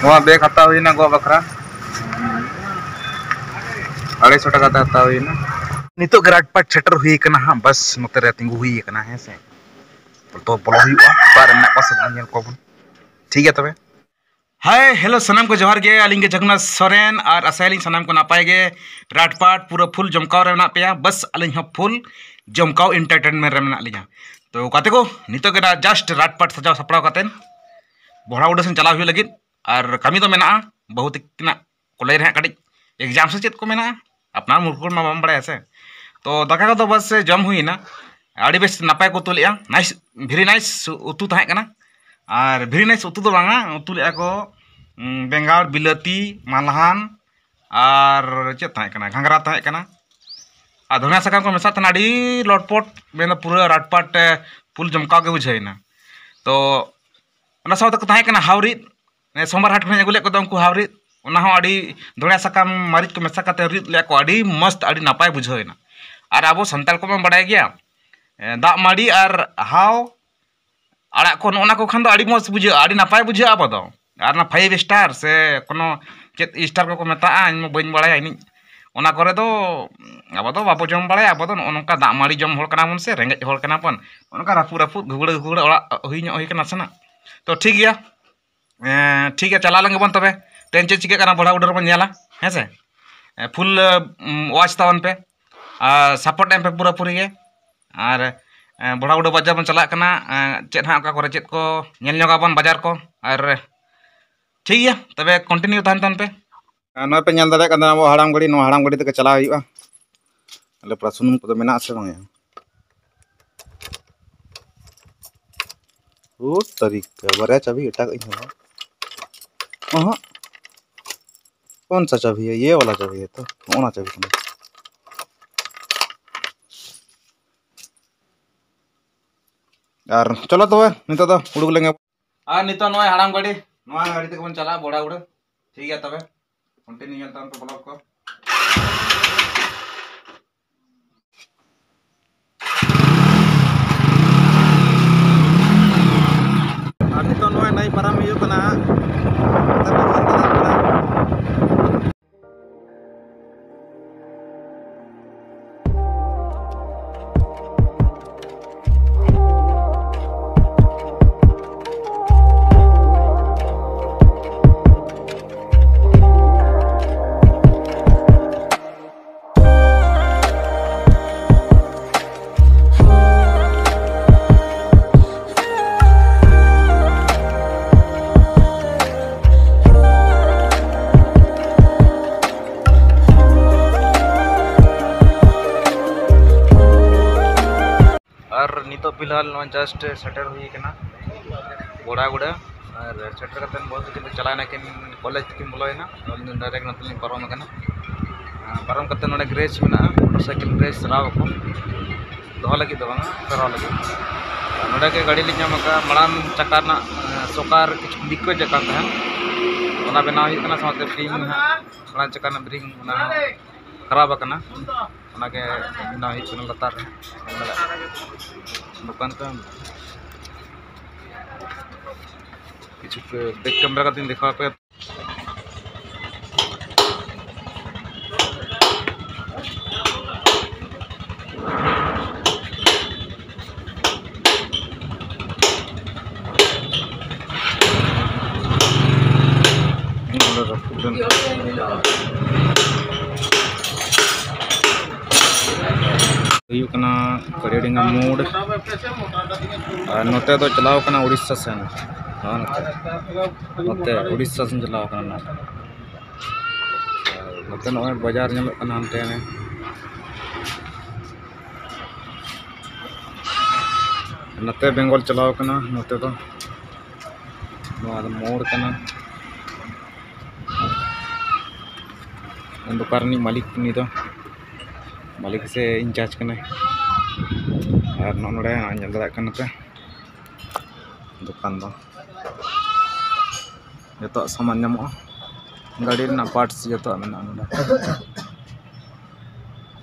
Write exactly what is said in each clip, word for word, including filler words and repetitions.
ᱱᱚᱣᱟ ᱵᱮᱜᱽ ᱦᱟᱛᱟᱣ ᱦᱩᱭᱱᱟ ᱜᱚ ᱵᱟᱠᱷᱨᱟ, ᱟᱲᱟᱭᱥᱚ ᱴᱟᱠᱟ ᱛᱮ ᱦᱟᱛᱟᱣ ᱦᱩᱭᱱᱟ᱾ ᱱᱤᱛᱚᱜ ᱜᱮ ᱨᱟᱡᱽᱯᱟᱴ ᱥᱮᱴᱮᱨ ᱦᱩᱭ ᱠᱟᱱᱟ ᱦᱟᱸᱜ, ᱵᱟᱥ ᱱᱚᱛᱮ ᱨᱮ ᱛᱤᱸᱜᱩ ᱦᱩᱭ ᱠᱟᱱᱟ, ᱦᱮᱸ ᱥᱮ᱾ ᱛᱚ ᱵᱚᱞᱚ ᱦᱩᱭᱩᱜᱼᱟ, ᱚᱠᱟ ᱨᱮ ᱢᱮᱱᱟᱜ ᱠᱚᱣᱟ ᱥᱮ ᱵᱟᱝ ᱧᱮᱞ ᱠᱚᱣᱟ ᱵᱚᱱ᱾ ᱴᱷᱤᱠ ᱜᱮᱭᱟ ᱛᱚᱵᱮ᱾ ᱦᱟᱭ ᱦᱮᱞᱳ, ᱥᱟᱱᱟᱢ ᱠᱚ ᱡᱚᱦᱟᱨ ᱜᱮ᱾ ᱟᱹᱞᱤᱧ ᱜᱮ ᱡᱚᱜᱚᱱᱱᱟᱛᱷ ᱥᱚᱨᱮᱱ, ᱟᱨ ᱟᱥᱟᱭᱟᱞᱤᱧ ᱥᱟᱱᱟᱢ ᱠᱚ ᱱᱟᱯᱟᱭ ᱜᱮ᱾ ᱨᱟᱴᱯᱟᱴ ᱯᱩᱨᱟᱹ ᱯᱷᱩᱞ ᱡᱚᱢᱠᱟᱣ ᱨᱮ ᱢᱮᱱᱟᱜ ᱯᱮᱭᱟ, ᱵᱟᱥ ᱟᱹᱞᱤᱧ ᱦᱚᱸ ᱯᱷᱩᱞ ᱡᱚᱢᱠᱟᱣ ᱮᱱᱴᱟᱨᱴᱮᱱᱢᱮᱱᱴ ᱨᱮ ᱢᱮᱱᱟᱜ ᱞᱤᱧᱟ᱾ ᱛᱚ ᱜᱟᱛᱮ ᱠᱚ, ᱱᱤᱛᱚᱜ ᱜᱮ ᱱᱟ ᱡᱟᱥᱴ ᱨᱟᱴᱯᱟᱴ ᱥᱟᱡᱟᱣ ᱥᱟᱯᱲᱟᱣ ᱠᱟᱛᱮᱫ ᱵᱚᱲᱦᱟ ᱩᱰᱟᱹ ᱥᱮᱱ ᱪᱟᱞᱟᱣ ᱦᱩᱭᱩᱜ ᱞᱟᱹᱜᱤᱫ, ᱟᱨ ᱠᱟᱹᱢᱤ ᱫᱚ ᱢᱮᱱᱟᱜᱼᱟ, ᱵᱟᱹᱦᱩ ᱛᱟᱹᱠᱤᱱᱟᱜ ᱠᱚᱞᱮᱡᱽ ᱨᱮ ᱦᱟᱸᱜ ᱠᱟᱹᱴᱤᱡ ᱮᱠᱡᱟᱢ ᱥᱮ ᱪᱮᱫ ᱠᱚ ᱢᱮᱱᱟᱜᱼᱟ, ᱟᱯᱱᱟᱨ ᱢᱩᱨᱠᱷᱩ ᱢᱟ ᱵᱟᱢ ᱵᱟᱲᱟᱭᱟ ᱥᱮ᱾ ᱛᱚ ᱫᱟᱠᱟ ᱠᱚᱫᱚ ᱵᱟᱥ ᱡᱚᱢ ᱦᱩᱭᱱᱟ, ᱟᱹᱰᱤ ᱵᱮᱥ ᱱᱟᱯᱟᱭ ᱠᱚ ᱩᱛᱩ ᱞᱮᱫᱼᱟ, ᱱᱟᱭᱤᱥ, ᱵᱷᱮᱨᱤ ᱱᱟᱭᱤᱥ ᱩᱛᱩ ᱛᱟᱦᱮᱸ ᱠᱟᱱᱟ᱾ ᱟᱨ ᱵᱷᱮᱨᱤ ᱱᱟᱭᱤᱥ ᱩᱛᱩ ᱫᱚ ᱵᱟᱝᱟ, ᱩᱛᱩ ᱞᱮᱫᱼᱟ ᱠᱚ ᱩᱸ, ᱵᱮᱸᱜᱟᱲ, ᱵᱤᱞᱟᱹᱛᱤ, ᱢᱟᱞᱦᱟᱱ, ᱟᱨ ᱪᱮᱫ ᱛᱟᱦᱮᱸ ᱠᱟᱱᱟ, ᱜᱷᱟᱸᱜᱽᱨᱟ ᱛᱟᱦᱮᱸ ᱠᱟᱱᱟ, ᱟᱨ ᱫᱷᱚᱱᱤᱭᱟ ᱥᱟᱠᱟᱢ ᱠᱚ ᱢᱮᱥᱟᱜ ᱛᱟᱦᱮᱱᱟ, ᱟᱹᱰᱤ ᱞᱚᱴᱯᱚᱴ, ᱢᱮᱱᱫᱚ ᱯᱩᱨᱟᱹ ᱨᱟᱴᱯᱟᱴ ᱯᱷᱩᱞ ᱡᱚᱢᱠᱟᱣ ᱜᱮ ᱵᱩᱡᱷᱟᱹᱣ ᱮᱱᱟ᱾ ᱛᱚ ᱚᱱᱟ ᱥᱟᱶᱛᱮ ᱠᱚ ᱛᱟᱦᱮᱸ ᱠᱟᱱᱟ ᱦᱟᱣᱨᱤᱫ, ᱥᱳᱢᱵᱟᱨ ᱦᱟᱴ ᱠᱷᱚᱱᱤᱧ ᱟᱹᱜᱩ ᱞᱮᱫ ᱠᱚᱫᱚ ᱩᱱᱠᱩ ᱦᱟᱣᱨᱤᱫ, ᱚᱱᱟ ᱦᱚᱸ ᱟᱹᱰᱤ ᱫᱷᱚᱱᱤᱭᱟ ᱥᱟᱠᱟᱢ ᱢᱟᱹᱨᱤᱪ ᱠᱚ ᱢᱮᱥᱟ ᱠᱟᱛᱮ ᱨᱤᱫ ᱞᱮᱫ ᱠᱚ, ᱟᱹᱰᱤ ᱢᱚᱥᱛ, ᱟᱹᱰᱤ ᱱᱟᱯᱟᱭ ᱵᱩᱡᱷᱟᱹᱣ ᱮᱱᱟ᱾ ᱟᱨ ᱟᱵᱚ ᱥᱟᱱᱛᱟᱲ ᱠᱚᱢᱟ ᱵᱟᱲᱟᱭ ᱜᱮᱭᱟ, ᱮ, ᱫᱟᱜ ᱢᱟᱹᱰᱤ ᱟᱨ ᱦᱟᱣ ᱟᱲᱟᱜ ᱠᱚ, ᱱᱚᱜᱼᱚ ᱱᱟ ᱠᱚ ᱠᱷᱟᱱ ᱫᱚ ᱟᱹᱰᱤ ᱢᱚᱡᱽ ᱵᱩᱡᱷᱟᱹᱜᱼᱟ, ᱟᱹᱰᱤ ᱱᱟᱯᱟᱭ ᱵᱩᱡᱷᱟᱹᱜᱼᱟ ᱟᱵᱚ ᱫᱚ᱾ ᱟᱨ ᱚᱱᱟ ᱯᱷᱟᱭᱤᱵᱷ ᱥᱴᱟᱨ ᱥᱮ ᱠᱳᱱᱳ ᱪᱮᱫ ᱥᱴᱟᱨ ᱠᱚᱠᱚ ᱢᱮᱛᱟᱜᱼᱟ, ᱤᱧ ᱢᱟ ᱵᱟᱹᱧ ᱵᱟᱲᱟᱭᱟ ᱤᱱᱤᱡ, ᱚᱱᱟ ᱠᱚᱨᱮ ᱫᱚ ᱟᱵᱚ ᱫᱚ ᱵᱟᱵᱚ ᱡᱚᱢ ᱵᱟᱲᱟᱭᱟ᱾ ᱟᱵᱚ ᱫᱚ ᱱᱚᱜᱼᱚ ᱱᱚᱝᱠᱟ ᱫᱟᱜ ᱢᱟᱹᱲᱤ ᱡᱚᱢ ᱦᱚᱲ ᱠᱟᱱᱟ ᱵᱚᱱ ᱥᱮ, ᱨᱮᱸᱜᱮᱡ ᱦᱚᱲ ᱠᱟᱱᱟ ᱵᱚᱱ, ᱱᱚᱜᱼᱚ ᱱᱚᱝᱠᱟ ᱨᱟᱹᱯᱩᱫ ᱨᱟᱹᱯᱩᱫ ᱜᱷᱩᱜᱲᱟᱹ ᱜᱷᱩᱜᱲᱟᱹ ᱚᱲᱟᱜ ᱦᱩᱭ ᱧᱚᱜ ᱦᱩᱭ ᱠᱟᱱᱟ ᱥᱮ ᱱᱟᱜ᱾ ᱛᱚ ᱴᱷᱤᱠ ᱜᱮᱭᱟ, ᱮᱸ, ᱴᱷᱤᱠ ᱜᱮᱭᱟ, ᱪᱟᱞᱟᱣ ᱞᱮᱱ ᱜᱮᱵᱚᱱ ᱛᱚᱵᱮ᱾ ᱛᱮᱦᱮᱧ ᱪᱮᱫ ᱪᱤᱠᱟᱹᱜ ᱠᱟᱱᱟ ᱵᱚᱲᱦᱟ ᱩᱰᱟᱹ ᱨᱮᱵᱚᱱ ᱧᱮᱞᱟ, ᱦᱮᱸ ᱥᱮ᱾ ᱮᱸ, ᱯᱷᱩᱞ, ᱩᱢ, ᱣᱟᱪ ᱛᱟᱵᱚᱱ ᱯᱮ ᱟᱨ ᱥᱟᱯᱳᱨᱴ ᱮᱢ ᱯᱮ ᱯᱩᱨᱟᱹᱯᱩᱨᱤ ᱜᱮ᱾ ᱟᱨ, ᱮᱸ, ᱵᱚᱲᱦᱟ ᱩᱰᱟᱹ ᱵᱟᱡᱟᱨ ᱵᱚᱱ ᱪᱟᱞᱟᱜ ᱠᱟᱱᱟ, ᱮᱸ, ᱪᱮᱫ ᱦᱟᱸᱜ ᱚᱠᱟ ᱠᱚᱨᱮ ᱪᱮᱫ ᱠᱚ ᱧᱮᱞ ᱧᱚᱜᱟᱵᱚᱱ ᱵᱟᱡᱟᱨ ᱠᱚ᱾ ᱟᱨ ᱴᱷᱤᱠ ᱜᱮᱭᱟ, ᱛᱚᱵᱮ ᱠᱚᱱᱴᱤᱱᱤᱭᱩ ᱛᱟᱦᱮᱱ ᱛᱟᱵᱚᱱ ᱯᱮ᱾ ᱟᱨ ᱱᱚᱜᱼᱚᱭ ᱯᱮ ᱧᱮᱞ ᱫᱟᱲᱮᱭᱟᱜ ᱠᱟᱱ ᱛᱟᱦᱮᱱᱟ ᱟᱵᱚ ᱦᱟᱲᱟᱢ ᱜᱟᱹᱰᱤ, ᱱᱚᱣᱟ ᱦᱟᱲᱟᱢ ᱜᱟᱹᱰᱤ ᱛᱮᱜᱮ ᱪᱟᱞᱟᱣ ᱦᱩᱭᱩᱜᱼᱟ᱾ ᱟᱞᱮ ᱯᱮᱲᱟ ᱥᱩᱱᱩᱢ ᱠᱚᱫᱚ ᱢᱮᱱᱟᱜ ᱟᱥᱮ ᱵᱟᱝ ᱭᱟ? ᱳ ᱛᱟᱹᱨᱤᱠᱟ, ᱵᱟᱨᱭᱟ ᱪᱟᱵᱤ ᱮᱴᱟᱜᱟᱜ ᱤᱧ ᱦᱚᱸ᱾ ᱚᱦᱚᱸ᱾ कौन सा चाबी है? ये वाला चाबी है तो। ᱚᱱᱟ ᱪᱟᱵᱤ ᱠᱟᱱᱟ᱾ ᱟᱨ ᱪᱚᱞᱚ ᱛᱚᱵᱮ, ᱱᱤᱛᱚᱜ ᱫᱚ ᱩᱰᱩᱠ ᱞᱮᱱ ᱜᱮ᱾ ᱟᱨ ᱱᱤᱛᱚᱜ ᱱᱚᱜᱼᱚᱭ ᱦᱟᱲᱟᱢ ᱜᱟᱹᱰᱤ, ᱱᱚᱣᱟ ᱜᱟᱹᱰᱤ ᱛᱮᱜᱮ ᱵᱚᱱ ᱪᱟᱞᱟᱜᱼᱟ ᱵᱚᱲᱦᱟ ᱩᱰᱟᱹ᱾ ᱴᱷᱤᱠ ᱜᱮᱭᱟ ᱛᱚᱵᱮ, ᱠᱚᱱᱴᱤᱱᱤᱭᱩ ᱧᱮᱞ ᱛᱟᱵᱚᱱ ᱯᱮ ᱵᱞᱚᱜ ᱠᱚ᱾ ᱦᱩᱭᱩᱜ ᱠᱟᱱᱟ ᱦᱟᱸᱜ᱾ ᱱᱮᱛᱟᱨ ᱫᱚ ᱵᱟᱝ ᱪᱟᱞᱟᱜ ᱠᱟᱱᱟ᱾ ᱟᱨ ᱱᱤᱛᱚᱜ ᱯᱷᱤᱞᱦᱟᱞ ᱱᱚᱣᱟ just ᱥᱮᱴᱮᱨ ᱦᱩᱭ ᱠᱟᱱᱟ ᱵᱚᱲᱟᱜᱩᱲᱟᱹ᱾ ᱟᱨ ᱥᱮᱴᱮᱨ ᱠᱟᱛᱮ ᱵᱚᱦᱩᱛ ᱠᱤᱱ ᱪᱟᱞᱟᱣ ᱮᱱᱟ, ᱠᱤᱱ ᱠᱚᱞᱮᱡᱽ ᱛᱮᱠᱤᱱ ᱵᱚᱞᱚᱭᱮᱱᱟ᱾ ᱟᱹᱞᱤᱧ ᱫᱚ direct ᱱᱚᱛᱮ ᱞᱤᱧ ᱯᱟᱨᱚᱢ ᱟᱠᱟᱱᱟ᱾ ᱟᱨ ᱯᱟᱨᱚᱢ ᱠᱟᱛᱮ ᱱᱚᱰᱮ garage ᱢᱮᱱᱟᱜᱼᱟ, ᱢᱚᱴᱚᱨ ᱥᱟᱭᱠᱮᱞ garage ᱥᱟᱨᱟᱣ ᱟᱠᱚ, ᱫᱚᱦᱚ ᱞᱟᱹᱜᱤᱫ ᱫᱚ ᱵᱟᱝᱟ, ᱥᱟᱨᱟᱣ ᱞᱟᱹᱜᱤᱫ᱾ ᱟᱨ ᱱᱚᱰᱮ ᱜᱮ ᱜᱟᱹᱰᱤ ᱞᱤᱧ ᱧᱟᱢ ᱟᱠᱟᱫᱼᱟ᱾ ᱢᱟᱲᱟᱝ ᱪᱟᱠᱟ ᱨᱮᱱᱟᱜ, ᱮᱸ, ᱥᱚᱠᱟᱨ ᱠᱤᱪᱷᱩ leakage ᱟᱠᱟᱱ ᱛᱟᱦᱮᱸᱫ, ᱚᱱᱟ ᱵᱮᱱᱟᱣ ᱦᱩᱭᱩᱜ ᱠᱟᱱᱟ᱾ ᱥᱟᱶᱛᱮ bearing ᱦᱟᱸᱜ, ᱢᱟᱲᱟᱝ ᱪᱟᱠᱟ ᱨᱮᱱᱟᱜ bearing ᱚᱱᱟ ᱦᱚᱸ ᱠᱷᱟᱨᱟᱯ ᱟᱠᱟᱱᱟ, ᱚᱱᱟᱜᱮ ᱵᱮᱱᱟᱣ ᱦᱩᱭᱩᱜ ᱠᱟᱱᱟ ᱞᱟᱛᱟᱨ ᱨᱮ᱾ ᱫᱚᱠᱟᱱ ᱠᱚ ᱠᱤᱪᱷᱩ back camera ᱠᱟᱛᱮᱧ ᱫᱮᱠᱷᱟᱣ ᱟᱯᱮᱭᱟ᱾ ᱦᱩᱭᱩᱜ ᱠᱟᱱᱟ ᱠᱟᱲᱤᱭᱟᱰᱤᱦᱟ ᱢᱳᱲ᱾ ᱟᱨ ᱱᱚᱛᱮ ᱫᱚ ᱪᱟᱞᱟᱣ ᱠᱟᱱᱟ ᱩᱲᱤᱥᱥᱟ ᱥᱮᱱ᱾ ᱦᱚᱸ, ᱱᱚᱛᱮ, ᱱᱚᱛᱮ ᱩᱲᱤᱥᱥᱟ ᱥᱮᱱ ᱪᱟᱞᱟᱣ ᱠᱟᱱᱟ ᱱᱚᱣᱟ᱾ ᱟᱨ ᱱᱚᱛᱮ ᱱᱚᱜᱼᱚᱭ ᱵᱟᱡᱟᱨ ᱧᱮᱞᱚᱜ ᱠᱟᱱᱟ ᱦᱟᱱᱛᱮ ᱨᱮ᱾ ᱱᱚᱛᱮ ᱵᱮᱝᱜᱚᱞ ᱪᱟᱞᱟᱣ ᱠᱟᱱᱟ, ᱱᱚᱛᱮ ᱫᱚ᱾ ᱱᱚᱣᱟ ᱫᱚ ᱢᱳᱲ ᱠᱟᱱᱟ᱾ ᱫᱚᱠᱟᱱ ᱨᱤᱱᱤᱡ ᱢᱟᱹᱞᱤᱠ ᱩᱱᱤ ᱫᱚ, ᱢᱟᱹᱞᱤᱠ ᱥᱮ in-charge ᱠᱟᱱᱟᱭ᱾ ᱟᱨ ᱱᱚᱜᱼᱚ ᱱᱚᱰᱮ ᱧᱮᱞ ᱫᱟᱲᱮᱭᱟᱜ ᱠᱟᱱᱟ ᱯᱮ ᱫᱚᱠᱟᱱ ᱫᱚ᱾ ᱡᱚᱛᱚᱣᱟᱜ ᱥᱟᱢᱟᱱ ᱧᱟᱢᱚᱜᱼᱟ, ᱜᱟᱹᱰᱤ ᱨᱮᱱᱟᱜ parts ᱡᱚᱛᱚᱣᱟᱜ ᱢᱮᱱᱟᱜᱼᱟ ᱱᱚᱰᱮ᱾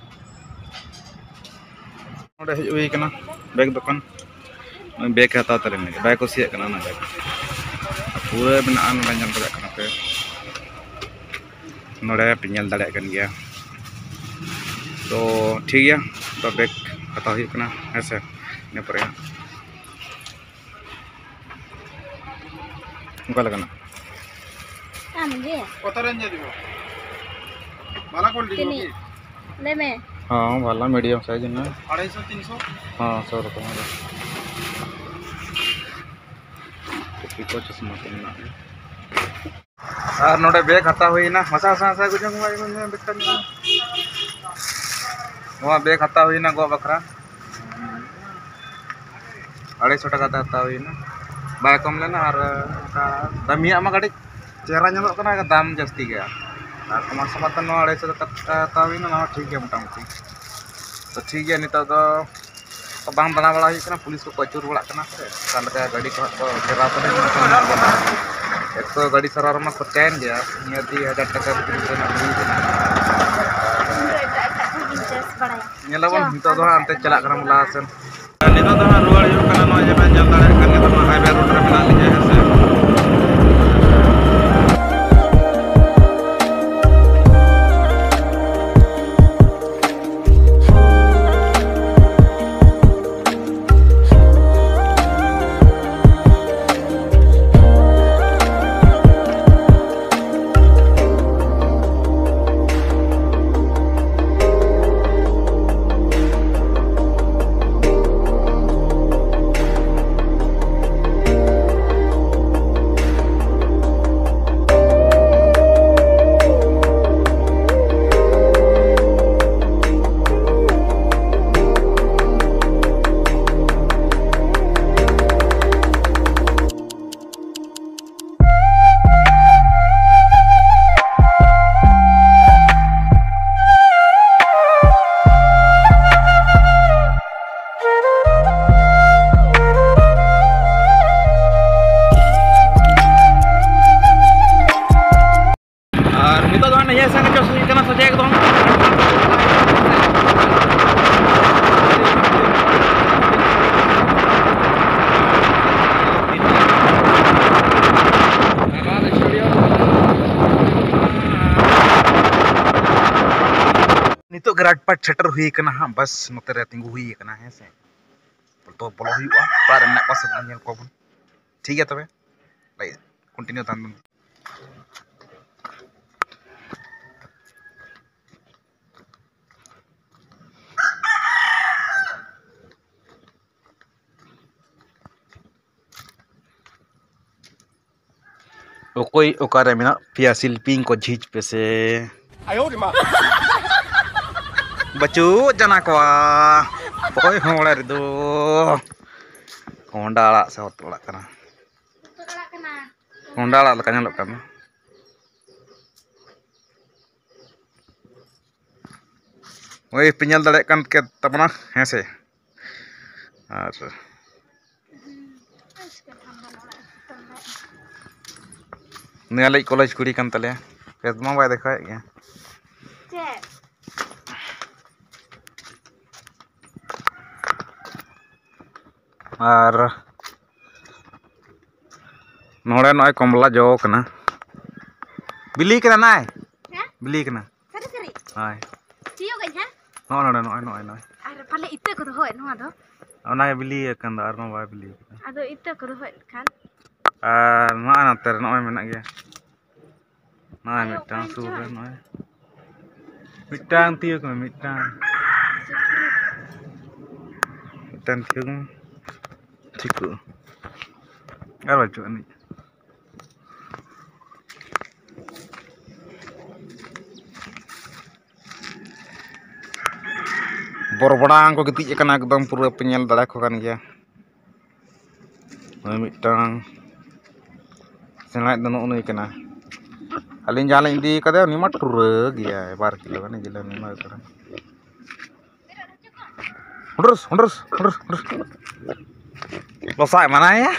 ᱱᱚᱰᱮ ᱦᱮᱡ ᱦᱩᱭ ᱠᱟᱱᱟ bag ᱫᱚᱠᱟᱱ, bag ᱦᱟᱛᱟᱣ ᱛᱟᱨᱟᱧ ᱞᱟᱹᱜᱤᱫ, ᱵᱟᱭ ᱠᱩᱥᱤᱭᱟᱜ ᱠᱟᱱᱟ ᱚᱱᱟ bag᱾ ᱯᱩᱨᱟᱹ ᱢᱮᱱᱟᱜᱼᱟ, ᱱᱚᱰᱮ ᱧᱮᱞ ᱫᱟᱲᱮᱭᱟᱜ ᱠᱟᱱᱟ ᱯᱮ, ᱱᱚᱰᱮ ᱯᱮ ᱧᱮᱞ ᱫᱟᱲᱮᱭᱟᱜ ᱠᱟᱱ ᱜᱮᱭᱟ᱾ ᱛᱚ ᱴᱷᱤᱠ ᱜᱮᱭᱟ, ᱛᱚ ᱵᱮᱜᱽ ᱦᱟᱛᱟᱣ ᱦᱩᱭᱩᱜ ᱠᱟᱱᱟ, ᱦᱮᱸ ᱥᱮ᱾ ᱤᱱᱟᱹ ᱯᱚᱨᱮ ᱦᱟᱸᱜ ᱚᱠᱟ ᱞᱮᱠᱟᱱᱟᱜ? ᱟᱢ ᱜᱮ᱾ ᱠᱚᱛᱚ ᱨᱮᱧ ᱤᱫᱤ ᱢᱟ? ᱵᱟᱞᱟ ᱠᱚᱞ ᱤᱫᱤ ᱢᱟ ᱛᱤᱱᱤᱜ? ᱠᱤ? ᱞᱟᱹᱭ ᱢᱮ᱾ ᱦᱚᱸ, ᱵᱷᱟᱞᱟ ᱢᱤᱰᱤᱭᱟᱢ ᱥᱟᱭᱤᱡᱽ ᱢᱮᱱᱟᱜᱼᱟ᱾ ᱟᱲᱟᱭᱥᱚ, ᱛᱤᱱᱥᱚ? ᱦᱚᱸ, ᱥᱚ ᱨᱚᱠᱚᱢ ᱜᱮ᱾ ᱴᱩᱯᱤ ᱠᱚ, ᱪᱚᱥᱢᱟ ᱠᱚ ᱢᱮᱱᱟᱜ ᱜᱮᱭᱟ᱾ ᱟᱨ ᱱᱚᱰᱮ ᱵᱮᱜᱽ ᱦᱟᱛᱟᱣ ᱦᱩᱭᱱᱟ᱾ ᱢᱟᱥᱟ, ᱢᱟᱥᱟ, ᱢᱟᱥᱟ, ᱜᱩᱡᱩᱝ ᱢᱟ, ᱜᱩᱡᱩᱝ ᱢᱟ, ᱵᱮᱜᱽ ᱠᱟᱱ ᱜᱮᱭᱟ᱾ ᱱᱚᱣᱟ ᱵᱮᱜᱽ ᱦᱟᱛᱟᱣ ᱦᱩᱭᱱᱟ ᱜᱚ ᱵᱟᱠᱷᱨᱟ᱾ ᱟᱲᱟᱭᱥᱚ ᱴᱟᱠᱟ ᱛᱮ ᱦᱟᱛᱟᱣ ᱦᱩᱭᱱᱟ, ᱵᱟᱭ ᱠᱚᱢ ᱞᱮᱱᱟ᱾ ᱟᱨ ᱚᱱᱠᱟ ᱫᱟᱹᱢᱤᱭᱟᱜ ᱢᱟ ᱠᱟᱹᱴᱤᱡ ᱪᱮᱦᱨᱟ ᱧᱮᱞᱚᱜ ᱠᱟᱱᱟ, ᱫᱟᱢ ᱡᱟᱹᱥᱛᱤ ᱜᱮᱭᱟ᱾ ᱟᱨ ᱠᱚᱢᱟᱨ ᱥᱚᱢᱟᱨ ᱛᱮ ᱱᱚᱣᱟ ᱟᱲᱟᱭᱥᱚ ᱴᱟᱠᱟ ᱛᱮ ᱦᱟᱛᱟᱣ ᱦᱩᱭᱱᱟ, ᱱᱚᱣᱟ ᱴᱷᱤᱠ ᱜᱮᱭᱟ ᱢᱚᱴᱟᱢᱩᱴᱤ᱾ ᱛᱚ ᱴᱷᱤᱠ ᱜᱮᱭᱟ, ᱱᱤᱛᱚᱜ ᱫᱚ ᱵᱟᱝ ᱫᱟᱬᱟ ᱵᱟᱲᱟ ᱦᱩᱭᱩᱜ ᱠᱟᱱᱟ, ᱯᱩᱞᱤᱥ ᱠᱚᱠᱚ ᱟᱹᱪᱩᱨ ᱵᱟᱲᱟᱜ ᱠᱟᱱᱟ ᱥᱮ, ᱚᱠᱟ ᱞᱮᱠᱟ ᱜᱟᱹᱰᱤ ᱠᱚ ᱦᱟᱸᱜ ᱠᱚ ᱜᱷᱮᱨᱟᱣ ᱠᱟᱫᱟ᱾ ᱮᱠ ᱛᱚ ᱜᱟᱹᱰᱤ ᱥᱟᱨᱟᱣ ᱨᱮᱢᱟ ᱠᱷᱚᱨᱪᱟᱭᱮᱱ ᱜᱮᱭᱟ, ᱱᱤᱭᱟᱹ ᱫᱩ ᱦᱟᱡᱟᱨ ᱴᱟᱠᱟ ᱵᱷᱤᱛᱨᱤ ᱨᱮᱱᱟᱜ ᱦᱩᱭ ᱠᱟᱱᱟ᱾ ᱤᱧ ᱫᱚ ᱮᱴᱟᱜ ᱮᱴᱟᱜ ᱠᱚ ᱜᱤᱧ ᱪᱟᱥ ᱵᱟᱲᱟᱭᱟ᱾ ᱧᱮᱞᱟᱵᱚᱱ ᱪᱚ, ᱱᱤᱛᱚᱜ ᱫᱚ ᱦᱟᱸᱜ ᱚᱱᱛᱮ ᱪᱟᱞᱟᱜ ᱠᱟᱱᱟ ᱞᱟᱦᱟ ᱥᱮᱱ᱾ ᱱᱤᱛᱚᱜ ᱫᱚ ᱦᱟᱸᱜ ᱨᱩᱣᱟᱹᱲ ᱦᱩᱭᱩᱜ ᱠᱟᱱᱟ᱾ ᱱᱚᱜᱼᱚᱭ ᱡᱮ ᱵᱮᱱ ᱧᱮᱞ ᱫᱟᱲᱮᱭᱟᱜ ᱠᱟᱱ ᱜᱮᱭᱟ, ᱱᱚᱣᱟ ᱦᱟᱭᱣᱮ ᱨᱳᱰ ᱨᱮ ᱢᱮᱱᱟᱜ ᱞᱤᱧᱟ, ᱦᱮᱸ ᱥᱮ᱾ ᱟᱨ ᱱᱤᱛᱚᱜ ᱫᱚ ᱦᱟᱸᱜ ᱱᱤᱭᱟᱹ ᱥᱮᱱ ᱜᱮ ᱪᱚᱥ ᱦᱩᱭᱩᱜ ᱠᱟᱱᱟ, ᱥᱚᱡᱷᱮ ᱮᱠᱫᱚᱢ᱾ ᱥᱮᱴᱮᱨ ᱦᱩᱭ ᱠᱟᱱᱟ ᱦᱟᱸᱜ, ᱵᱟᱥ ᱱᱚᱛᱮ ᱨᱮ ᱛᱤᱸᱜᱩ ᱦᱩᱭ ᱠᱟᱱᱟ, ᱦᱮᱸ ᱥᱮ᱾ ᱛᱚ ᱵᱚᱞᱚ ᱦᱩᱭᱩᱜᱼᱟ, ᱚᱲᱟᱜ ᱨᱮ ᱢᱮᱱᱟᱜ ᱠᱚᱣᱟ ᱥᱮ ᱵᱟᱝ ᱧᱮᱞ ᱠᱚᱣᱟ ᱵᱚᱱ᱾ ᱴᱷᱤᱠ ᱜᱮᱭᱟ ᱛᱚᱵᱮ, ᱠᱚᱱᱴᱤᱱᱤᱭᱩ ᱛᱟᱦᱮᱱ ᱵᱚᱱ᱾ ᱚᱠᱚᱭ ᱚᱠᱟᱨᱮ ᱢᱮᱱᱟᱜ ᱯᱮᱭᱟ ᱥᱤᱞᱯᱤᱧ ᱠᱚ ᱡᱷᱤᱡ ᱯᱮᱥᱮ᱾ ᱵᱟᱹᱪᱩᱜ ᱡᱟᱱᱟ ᱠᱚᱣᱟ ᱚᱠᱚᱭ ᱦᱚᱸ ᱚᱲᱟᱜ ᱨᱮᱫᱚ᱾ ᱠᱚᱸᱦᱰᱟ ᱟᱲᱟᱜ ᱥᱮ ᱦᱚᱛᱚᱫ ᱟᱲᱟᱜ ᱠᱟᱱᱟ? ᱠᱚᱸᱦᱰᱟ ᱟᱲᱟᱜ ᱞᱮᱠᱟ ᱧᱮᱞᱚᱜ ᱠᱟᱱᱟ᱾ ᱳᱭ ᱯᱮ ᱧᱮᱞ ᱫᱟᱲᱮᱭᱟᱜ ᱠᱟᱱ ᱠᱮ ᱛᱟᱵᱚᱱᱟ, ᱦᱮᱸ ᱥᱮ? ᱟᱨ ᱱᱩᱭ ᱟᱞᱮᱭᱤᱡ ᱠᱚᱞᱮᱡᱽ ᱠᱩᱲᱤ ᱠᱟᱱ ᱛᱟᱞᱮᱭᱟ, ᱯᱷᱮᱥ ᱢᱟ ᱵᱟᱭ ᱫᱮᱠᱷᱟᱣᱮᱫ ᱜᱮᱭᱟ᱾ ᱪᱮᱫ? ᱟᱨ ᱱᱚᱰᱮ ᱱᱚᱜᱼᱚᱭ ᱠᱚᱢᱞᱟ ᱡᱚ ᱠᱟᱱᱟ, ᱵᱤᱞᱤ ᱠᱟᱱᱟ ᱱᱟᱭ, ᱦᱮᱸ? ᱵᱤᱞᱤ ᱠᱟᱱᱟ᱾ ᱥᱟᱹᱨᱤ ᱥᱟᱹᱨᱤ? ᱦᱳᱭ᱾ ᱛᱤᱭᱳᱜᱟᱹᱧ ᱦᱟᱸᱜ᱾ ᱱᱚᱜᱼᱚᱭ ᱱᱚᱰᱮ, ᱱᱚᱜᱼᱚᱭ, ᱱᱚᱜᱼᱚᱭ, ᱱᱚᱜᱼᱚᱭ᱾ ᱟᱨ ᱯᱟᱞᱮ ᱤᱛᱟᱹ ᱠᱚᱫᱚ ᱦᱳᱭ ᱱᱚᱣᱟ ᱫᱚ? ᱚᱱᱟᱜᱮ ᱵᱤᱞᱤ ᱟᱠᱟᱱ ᱫᱚ, ᱟᱨ ᱢᱟ ᱵᱟᱭ ᱵᱤᱞᱤ ᱟᱠᱟᱱᱟ᱾ ᱟᱫᱚ ᱤᱛᱟᱹ ᱠᱚᱫᱚ ᱦᱳᱭ ᱠᱷᱟᱱ? ᱟᱨ ᱱᱚᱜᱼᱚᱭ ᱱᱚᱛᱮ ᱨᱮ ᱱᱚᱜᱼᱚᱭ ᱢᱮᱱᱟᱜ ᱜᱮᱭᱟ᱾ ᱱᱚᱜᱼᱚᱭ ᱟᱭᱳ, ᱢᱤᱫᱴᱟᱝ ᱚᱠᱟᱭ ᱥᱩᱨ ᱨᱮ ᱪᱚᱭ? ᱱᱚᱜᱼᱚᱭ᱾ ᱢᱤᱫᱴᱟᱝ ᱛᱤᱭᱳᱜᱽ ᱢᱮ, ᱢᱤᱫᱴᱟᱝ᱾ ᱢᱤᱫᱴᱟᱝ ᱛᱤᱭᱳᱜᱽ ᱢᱮ᱾ ᱴᱷᱤᱠᱚᱜᱼᱟ᱾ ᱟᱨ ᱵᱟᱹᱪᱩᱜ ᱟᱹᱱᱤᱡ᱾ ᱵᱚᱨᱵᱚᱰᱟᱝ ᱠᱚ ᱜᱤᱛᱤᱡ ᱟᱠᱟᱱᱟ ᱮᱠᱫᱚᱢ, ᱯᱩᱨᱟᱹ ᱯᱮ ᱧᱮᱞ ᱫᱟᱲᱮᱭᱟᱠᱚ ᱠᱟᱱ ᱜᱮᱭᱟ᱾ ᱱᱩᱭ ᱢᱤᱫᱴᱟᱝ ᱥᱮᱬᱟᱭᱤᱡ ᱫᱚ ᱱᱩᱜᱼᱩ ᱱᱩᱭ ᱠᱟᱱᱟ᱾ ᱟᱹᱞᱤᱧ ᱡᱟᱦᱟᱸ ᱞᱤᱧ ᱤᱫᱤ ᱠᱟᱫᱮᱭᱟ, ᱩᱱᱤ ᱢᱟ ᱴᱩᱨᱟᱹ ᱜᱮᱭᱟᱭ, ᱵᱟᱨ ᱠᱤᱞᱳ ᱜᱟᱱᱮ ᱡᱤᱞᱟ, ᱩᱱᱤ ᱢᱟ ᱠᱟᱱᱟ᱾ ᱦᱩᱰᱨᱩᱥ, ᱦᱩᱰᱨᱩᱥ, ᱦᱩᱰᱨᱩᱥ, ᱦᱩᱰᱨᱩᱥ᱾ ᱞᱚᱥᱟ ᱮᱢᱟᱱᱟᱭᱟ᱾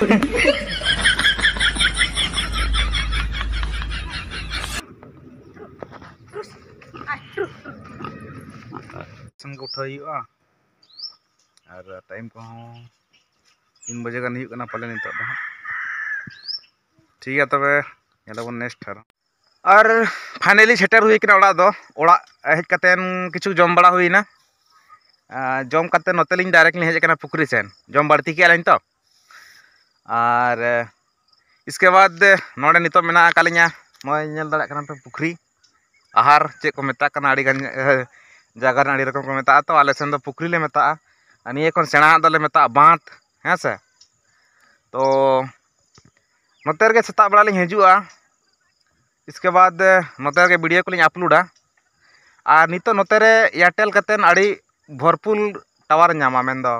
ᱥᱮᱱ ᱜᱮ ᱩᱴᱷᱟᱹᱣ ᱦᱩᱭᱩᱜᱼᱟ᱾ ᱟᱨ ᱴᱟᱭᱤᱢ ᱠᱚᱦᱚᱸ ᱛᱤᱱ ᱵᱟᱡᱮ ᱜᱟᱱ ᱦᱩᱭᱩᱜ ᱠᱟᱱᱟ ᱯᱟᱞᱮ ᱱᱤᱛᱚᱜ ᱫᱚ ᱦᱟᱸᱜ᱾ ᱴᱷᱤᱠ ᱜᱮᱭᱟ ᱛᱚᱵᱮ, ᱧᱮᱞᱟᱵᱚᱱ ᱱᱮᱠᱥᱴ ᱟᱨᱚ᱾ ᱟᱨ ᱯᱷᱟᱭᱱᱟᱞᱤ ᱥᱮᱴᱮᱨ ᱦᱩᱭ ᱠᱟᱱᱟ ᱚᱲᱟᱜ ᱫᱚ, ᱚᱲᱟᱜ ᱦᱮᱡ ᱠᱟᱛᱮᱫ ᱠᱤᱪᱷᱩ ᱡᱚᱢ ᱵᱟᱲᱟ ᱦᱩᱭᱱᱟ᱾ ᱟᱨ ᱡᱚᱢ ᱠᱟᱛᱮᱫ ᱱᱚᱛᱮ ᱞᱤᱧ ᱰᱟᱭᱨᱮᱠᱴ ᱞᱤᱧ ᱦᱮᱡ ᱟᱠᱟᱱᱟ ᱯᱩᱠᱷᱨᱤ ᱥᱮᱱ, ᱡᱚᱢ ᱵᱟᱹᱲᱛᱤ ᱠᱮᱜᱼᱟ ᱞᱤᱧ ᱛᱚ᱾ ᱟᱨ ᱤᱥᱠᱮ ᱵᱟᱫᱽ ᱱᱚᱰᱮ ᱱᱤᱛᱚᱜ ᱢᱮᱱᱟᱜ ᱟᱠᱟᱫ ᱞᱤᱧᱟ, ᱱᱚᱜᱼᱚᱭ ᱧᱮᱞ ᱫᱟᱲᱮᱭᱟᱜ ᱠᱟᱱᱟ ᱯᱮ ᱯᱩᱠᱷᱨᱤ, ᱟᱦᱟᱨ ᱪᱮᱫ ᱠᱚ ᱢᱮᱛᱟᱜ ᱠᱟᱱᱟ, ᱟᱹᱰᱤ ᱜᱟᱱ ᱡᱟᱭᱜᱟ ᱨᱮ ᱟᱹᱰᱤ ᱨᱚᱠᱚᱢ ᱠᱚ ᱢᱮᱛᱟᱜᱼᱟ, ᱛᱚ ᱟᱞᱮ ᱥᱮᱱ ᱫᱚ ᱯᱩᱠᱷᱨᱤ ᱞᱮ ᱢᱮᱛᱟᱜᱼᱟ᱾ ᱟᱨ ᱱᱤᱭᱟᱹ ᱠᱷᱚᱱ ᱥᱮᱬᱟ ᱟᱜ ᱫᱚᱞᱮ ᱢᱮᱛᱟᱜᱼᱟ ᱵᱟᱸᱫᱽ, ᱦᱮᱸ ᱥᱮ᱾ ᱛᱚ ᱱᱚᱛᱮ ᱨᱮᱜᱮ ᱥᱮᱛᱟᱜ ᱵᱮᱲᱟ ᱞᱤᱧ ᱦᱤᱡᱩᱜᱼᱟ, ᱤᱥᱠᱮ ᱵᱟᱫᱽ ᱱᱚᱛᱮ ᱨᱮᱜᱮ ᱵᱷᱤᱰᱤᱭᱳ ᱠᱚᱞᱤᱧ ᱟᱯᱞᱳᱰᱟ᱾ ᱟᱨ ᱱᱤᱛᱚᱜ ᱱᱚᱛᱮ ᱨᱮ ᱮᱭᱟᱨᱴᱮᱞ ᱠᱟᱛᱮᱫ ᱟᱹᱰᱤ ᱵᱷᱚᱨᱯᱩᱨ ᱴᱟᱣᱟᱨ ᱧᱟᱢᱟ, ᱢᱮᱱᱫᱚ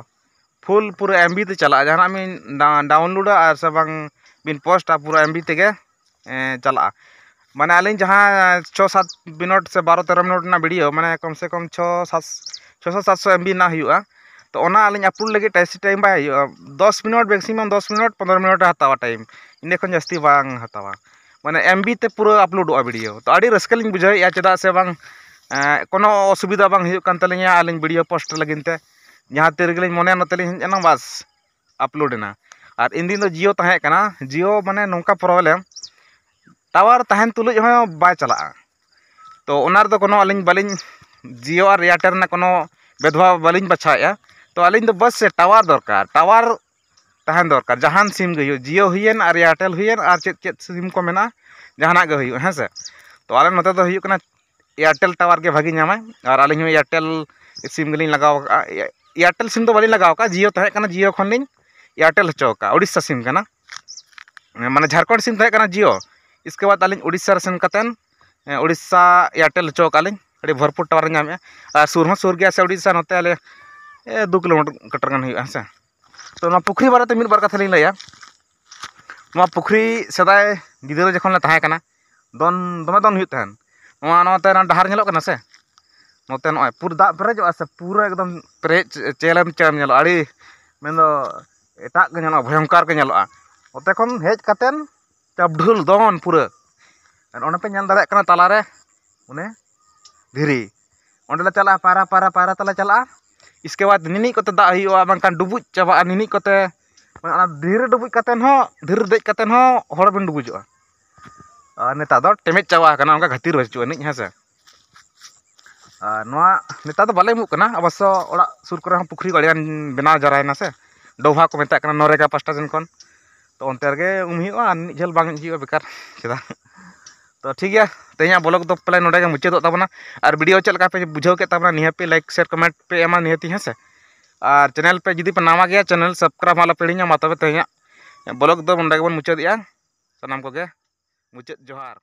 ᱯᱷᱩᱞ ᱯᱩᱨᱟᱹ ᱮᱢᱵᱤ ᱛᱮ ᱪᱟᱞᱟᱜᱼᱟ᱾ ᱡᱟᱦᱟᱱᱟᱜ ᱵᱤᱱ ᱰᱟ- ᱰᱟᱣᱩᱱᱞᱳᱰᱟ ᱟᱨ ᱥᱮ ᱵᱟᱝ ᱵᱤᱱ ᱯᱳᱥᱴᱟ, ᱯᱩᱨᱟᱹ ᱮᱢᱵᱤ ᱛᱮᱜᱮ ᱮᱸ, ᱪᱟᱞᱟᱜᱼᱟ᱾ ᱢᱟᱱᱮ ᱟᱹᱞᱤᱧ ᱡᱟᱦᱟᱸ ᱪᱷᱚ ᱥᱟᱛ ᱢᱤᱱᱤᱴ ᱥᱮ ᱵᱟᱨᱚ ᱛᱮᱨᱚ ᱢᱤᱱᱤᱴ ᱨᱮᱱᱟᱜ ᱵᱷᱤᱰᱤᱭᱳ, ᱢᱟᱱᱮ ᱠᱚᱢ ᱥᱮ ᱠᱚᱢ ᱪᱷᱚ ᱥᱟᱛ ᱪᱷᱚᱥᱚ ᱥᱟᱛᱥᱚ ᱮᱢᱵᱤ ᱨᱮᱱᱟᱜ ᱦᱩᱭᱩᱜᱼᱟ᱾ ᱛᱚ ᱚᱱᱟ ᱟᱹᱞᱤᱧ ᱟᱯᱞᱳᱰ ᱞᱟᱹᱜᱤᱫ ᱴᱮᱥᱴ ᱴᱟᱭᱤᱢ ᱵᱟᱭ ᱦᱩᱭᱩᱜᱼᱟ, ᱫᱚᱥ ᱢᱤᱱᱤᱴ, ᱢᱮᱠᱥᱤᱢᱟᱢ ᱫᱚᱥ ᱢᱤᱱᱤᱴ ᱯᱚᱱᱫᱽᱨᱚ ᱢᱤᱱᱤᱴ ᱮ ᱦᱟᱛᱟᱣᱟ ᱴᱟᱭᱤᱢ, ᱤᱱᱟᱹ ᱠᱷᱚᱱ ᱡᱟᱹᱥᱛᱤ ᱵᱟᱝ ᱦᱟᱛᱟᱣᱟ᱾ ᱢᱟᱱᱮ ᱮᱢᱵᱤ ᱛᱮ ᱯᱩᱨᱟᱹ ᱟᱯᱞᱳᱰᱚᱜᱼᱟ ᱵᱷᱤᱰᱤᱭᱳ᱾ ᱛᱚ ᱟᱹᱰᱤ ᱨᱟᱹᱥᱠᱟᱹ ᱞᱤᱧ ᱵᱩᱡᱷᱟᱹᱣᱮᱫᱼᱟ, ᱪᱮᱫᱟᱜ ᱥᱮ ᱵᱟᱝ ᱮᱸ, ᱠᱳᱱᱳ ᱚᱥᱩᱵᱤᱫᱷᱟ ᱵᱟᱝ ᱦᱩᱭᱩᱜ ᱠᱟᱱ ᱛᱟᱹᱞᱤᱧᱟ ᱟᱹᱞᱤᱧ ᱵᱷᱤᱰᱤᱭᱳ ᱯᱳᱥᱴ ᱞᱟᱹᱜᱤᱫ ᱛᱮ᱾ ᱡᱟᱦᱟᱸ ᱛᱤ ᱨᱮᱜᱮᱞᱤᱧ ᱢᱚᱱᱮᱭᱟ ᱱᱚᱛᱮ ᱞᱤᱧ ᱦᱮᱡ ᱮᱱᱟ, ᱵᱟᱥ ᱟᱯᱞᱳᱰ ᱮᱱᱟ᱾ ᱟᱨ ᱤᱧ ᱫᱤᱱ ᱫᱚ ᱡᱤᱭᱳ ᱛᱟᱦᱮᱸ ᱠᱟᱱᱟ, ᱡᱤᱭᱳ ᱢᱟᱱᱮ ᱱᱚᱝᱠᱟ ᱯᱨᱚᱵᱞᱮᱢ, ᱴᱟᱣᱟᱨ ᱛᱟᱦᱮᱱ ᱛᱩᱞᱩᱡ ᱦᱚᱸ ᱵᱟᱭ ᱪᱟᱞᱟᱜᱼᱟ᱾ ᱛᱚ ᱚᱱᱟ ᱨᱮᱫᱚ ᱠᱳᱱᱳ ᱟᱹᱞᱤᱧ ᱵᱟᱹᱞᱤᱧ, ᱡᱤᱭᱳ ᱟᱨ ᱮᱭᱟᱨᱴᱮᱞ ᱨᱮᱱᱟᱜ ᱠᱳᱱᱳ ᱵᱷᱮᱫᱽᱵᱷᱟᱣ ᱵᱟᱹᱞᱤᱧ ᱵᱟᱪᱷᱟᱣᱮᱫᱼᱟ᱾ ᱛᱚ ᱟᱹᱞᱤᱧ ᱫᱚ ᱵᱟᱥ ᱥᱮ ᱴᱟᱣᱟᱨ ᱫᱚᱨᱠᱟᱨ, ᱴᱟᱣᱟᱨ ᱛᱟᱦᱮᱱ ᱫᱚᱨᱠᱟᱨ, ᱡᱟᱦᱟᱱ ᱥᱤᱢ ᱜᱮ ᱦᱩᱭᱩᱜ, ᱡᱤᱭᱳ ᱦᱩᱭᱮᱱ ᱟᱨ ᱮᱭᱟᱨᱴᱮᱞ ᱦᱩᱭᱮᱱ ᱟᱨ ᱪᱮᱫ ᱪᱮᱫ ᱥᱤᱢ ᱠᱚ ᱢᱮᱱᱟᱜᱼᱟ, ᱡᱟᱦᱟᱱᱟᱜ ᱜᱮ ᱦᱩᱭᱩᱜ, ᱦᱮᱸ ᱥᱮ᱾ ᱛᱚ ᱟᱞᱮ ᱱᱚᱛᱮ ᱫᱚ ᱦᱩᱭᱩᱜ ᱠᱟᱱᱟ ᱮᱭᱟᱨᱴᱮᱞ ᱴᱟᱣᱟᱨ ᱜᱮ ᱵᱷᱟᱹᱜᱤ ᱧᱟᱢᱟᱭ᱾ ᱟᱨ ᱟᱹᱞᱤᱧ ᱦᱚᱸ ᱮᱭᱟᱨᱴᱮᱞ ᱥᱤᱢ ᱜᱮᱞᱤᱧ ᱞᱟᱜᱟᱣ ᱟᱠᱟᱫᱼᱟ᱾ ᱮᱭᱟᱨᱴᱮᱞ ᱥᱤᱢ ᱫᱚ ᱵᱟᱹᱞᱤᱧ ᱞᱟᱜᱟᱣ ᱟᱠᱟᱫᱼᱟ, ᱡᱤᱭᱳ ᱛᱟᱦᱮᱸ ᱠᱟᱱᱟ, ᱡᱤᱭᱳ ᱠᱷᱚᱱ ᱞᱤᱧ ᱮᱭᱟᱨᱴᱮᱞ ᱦᱚᱪᱚ ᱟᱠᱟᱫᱼᱟ᱾ ᱩᱲᱤᱥᱥᱟ ᱥᱤᱢ ᱠᱟᱱᱟ, ᱢᱟᱱᱮ ᱡᱷᱟᱲᱠᱷᱚᱸᱰ ᱥᱤᱢ ᱛᱟᱦᱮᱸ ᱠᱟᱱᱟ ᱡᱤᱭᱳ᱾ ᱤᱥᱠᱮ ᱵᱟᱫᱽ ᱟᱹᱞᱤᱧ ᱩᱲᱤᱥᱥᱟ ᱨᱮ ᱥᱮᱱ ᱠᱟᱛᱮᱫ, ᱮ, ᱩᱲᱤᱥᱥᱟ ᱮᱭᱟᱨᱴᱮᱞ ᱦᱚᱪᱚ ᱟᱠᱟᱫᱼᱟ ᱞᱤᱧ᱾ ᱟᱹᱰᱤ ᱵᱷᱚᱨᱯᱩᱨ ᱴᱟᱣᱟᱨ ᱧᱟᱢᱮᱫᱼᱟ᱾ ᱟᱨ ᱥᱩᱨ ᱦᱚᱸ ᱥᱩᱨ ᱜᱮᱭᱟ ᱥᱮ ᱩᱲᱤᱥᱥᱟ, ᱱᱚᱛᱮ ᱟᱞᱮ, ᱮ, ᱫᱩ ᱠᱤᱞᱳᱢᱤᱴᱟᱨ ᱜᱟᱱ ᱦᱩᱭᱩᱜᱼᱟ, ᱦᱮᱸ ᱥᱮ᱾ ᱛᱚ ᱱᱚᱣᱟ ᱯᱩᱠᱷᱨᱤ ᱵᱟᱨᱮᱛᱮ ᱢᱤᱫ ᱵᱟᱨ ᱠᱟᱛᱷᱟ ᱞᱤᱧ ᱞᱟᱹᱭᱟ᱾ ᱱᱚᱣᱟ ᱯᱩᱠᱷᱨᱤ ᱥᱮᱫᱟᱭ ᱜᱤᱫᱽᱨᱟᱹ ᱡᱚᱠᱷᱚᱱ ᱞᱮ ᱛᱟᱦᱮᱸ ᱠᱟᱱᱟ, ᱫᱚᱱ, ᱫᱚᱢᱮ ᱫᱚᱱ ᱦᱩᱭᱩᱜ ᱛᱟᱦᱮᱸᱫ᱾ ᱱᱚᱣᱟ, ᱱᱚᱛᱮ ᱚᱱᱟ ᱰᱟᱦᱟᱨ ᱧᱮᱞᱚᱜ ᱠᱟᱱᱟ ᱥᱮ, ᱱᱚᱛᱮ ᱱᱚᱜᱼᱚᱭ ᱯᱩᱨᱟᱹ ᱫᱟᱜ ᱯᱮᱨᱮᱡᱚᱜᱼᱟ ᱥᱮ, ᱯᱩᱨᱟᱹ ᱮᱠᱫᱚᱢ ᱯᱮᱨᱮᱡ ᱪᱮᱦᱞᱮᱢ ᱪᱮᱦᱞᱮᱢ ᱧᱮᱞᱚᱜᱼᱟ, ᱟᱹᱰᱤ ᱢᱮᱱᱫᱚ ᱮᱴᱟᱜ ᱜᱮ ᱧᱮᱞᱚᱜᱼᱟ, ᱵᱷᱚᱭᱚᱝᱠᱟᱨ ᱜᱮ ᱧᱮᱞᱚᱜᱼᱟ᱾ ᱱᱚᱛᱮ ᱠᱷᱚᱱ ᱦᱮᱡ ᱠᱟᱛᱮᱫ ᱪᱟᱯᱰᱷᱩᱞ ᱫᱚᱱ ᱯᱩᱨᱟᱹ᱾ ᱟᱨ ᱚᱸᱰᱮ ᱯᱮ ᱧᱮᱞ ᱫᱟᱲᱮᱭᱟᱜ ᱠᱟᱱᱟ ᱛᱟᱞᱟᱨᱮ ᱚᱱᱮ ᱫᱷᱤᱨᱤ, ᱚᱸᱰᱮ ᱞᱮ ᱪᱟᱞᱟᱜᱼᱟ, ᱯᱟᱭᱨᱟ ᱯᱟᱭᱨᱟ ᱯᱟᱭᱨᱟ ᱛᱮᱞᱮ ᱪᱟᱞᱟᱜᱼᱟ᱾ ᱤᱥᱠᱮ ᱵᱟᱫᱽ ᱱᱤᱱᱤᱡ ᱠᱚᱛᱮ ᱫᱟᱜ ᱦᱩᱭᱩᱜᱼᱟ, ᱵᱟᱝᱠᱷᱟᱱ ᱰᱩᱵᱩᱡ ᱪᱟᱵᱟᱜᱼᱟ ᱱᱤᱱᱤᱡ ᱠᱚᱛᱮ᱾ ᱢᱟᱱᱮ ᱚᱱᱟ ᱫᱷᱤᱨᱤ ᱨᱮ ᱰᱩᱵᱩᱡ ᱠᱟᱛᱮᱫ ᱦᱚᱸ, ᱫᱷᱤᱨᱤ ᱨᱮ ᱫᱮᱡ ᱠᱟᱛᱮᱫ ᱦᱚᱸ ᱦᱚᱲ ᱵᱮᱱ ᱰᱩᱵᱩᱡᱚᱜᱼᱟ᱾ ᱟᱨ ᱱᱮᱛᱟᱨ ᱫᱚ ᱴᱮᱢᱮᱡ ᱪᱟᱵᱟ ᱟᱠᱟᱱᱟ, ᱚᱱᱠᱟ ᱜᱷᱟᱹᱛᱤᱨ ᱵᱟᱹᱪᱩᱜ ᱟᱹᱱᱤᱡ, ᱦᱮᱸ ᱥᱮ᱾ ᱟᱨ ᱱᱚᱣᱟ ᱱᱮᱛᱟᱨ ᱫᱚ ᱵᱟᱞᱮ ᱩᱢᱩᱜ ᱠᱟᱱᱟ, ᱚᱵᱚᱥᱥᱚ ᱚᱲᱟᱜ ᱥᱩᱨ ᱠᱚᱨᱮ ᱦᱚᱸ ᱯᱩᱠᱷᱨᱤ ᱠᱚ ᱟᱹᱰᱤᱜᱟᱱ ᱵᱮᱱᱟᱣ ᱡᱟᱣᱨᱟᱭᱮᱱᱟ ᱥᱮ, ᱰᱚᱵᱷᱟ ᱠᱚ ᱢᱮᱛᱟᱜ ᱠᱟᱱᱟ ᱱᱚᱨᱮᱜᱟ ᱯᱟᱥᱴᱟ ᱥᱮᱱ ᱠᱷᱚᱱ᱾ ᱛᱚ ᱚᱱᱛᱮ ᱨᱮᱜᱮ ᱩᱢ ᱦᱩᱭᱩᱜᱼᱟ, ᱟᱨ ᱢᱤᱫ ᱡᱷᱟᱹᱞ ᱵᱟᱝ ᱦᱩᱭᱩᱜᱼᱟ ᱵᱮᱠᱟᱨ᱾ ᱪᱮᱫᱟᱜ? ᱛᱚ ᱴᱷᱤᱠ ᱜᱮᱭᱟ, ᱛᱮᱦᱮᱧᱟᱜ ᱵᱞᱚᱜ ᱫᱚ ᱯᱟᱞᱮ ᱱᱚᱰᱮ ᱜᱮ ᱢᱩᱪᱟᱹᱫᱚᱜ ᱛᱟᱵᱚᱱᱟ᱾ ᱟᱨ ᱵᱷᱤᱰᱤᱭᱳ ᱪᱮᱫ ᱞᱮᱠᱟ ᱯᱮ ᱵᱩᱡᱷᱟᱹᱣ ᱠᱮᱫ ᱛᱟᱵᱚᱱᱟ, ᱱᱤᱦᱟᱹᱛ ᱯᱮ ᱞᱟᱭᱤᱠ, ᱥᱮᱭᱟᱨ, ᱠᱚᱢᱮᱱᱴ ᱯᱮ ᱮᱢᱟ ᱱᱤᱦᱟᱹᱛᱤ, ᱦᱮᱸ ᱥᱮ? ᱟᱨ ᱪᱮᱱᱮᱞ ᱯᱮ ᱡᱩᱫᱤ ᱯᱮ ᱱᱟᱣᱟ ᱜᱮᱭᱟ, ᱪᱮᱱᱮᱞ ᱥᱟᱵᱥᱠᱨᱟᱭᱤᱵᱽ ᱟᱞᱚ ᱯᱮ ᱦᱤᱲᱤᱧᱟ᱾ ᱢᱟ ᱛᱚᱵᱮ ᱛᱮᱦᱮᱧᱟᱜ ᱵᱞᱚᱜ ᱫᱚ ᱱᱚᱰᱮ ᱜᱮᱵᱚᱱ ᱢᱩᱪᱟᱹᱫᱮᱜᱼᱟ᱾ ᱥᱟᱱᱟᱢ ᱠᱚᱜᱮ ᱢᱩᱪᱟᱹᱫ ᱡᱚᱦᱟᱨ᱾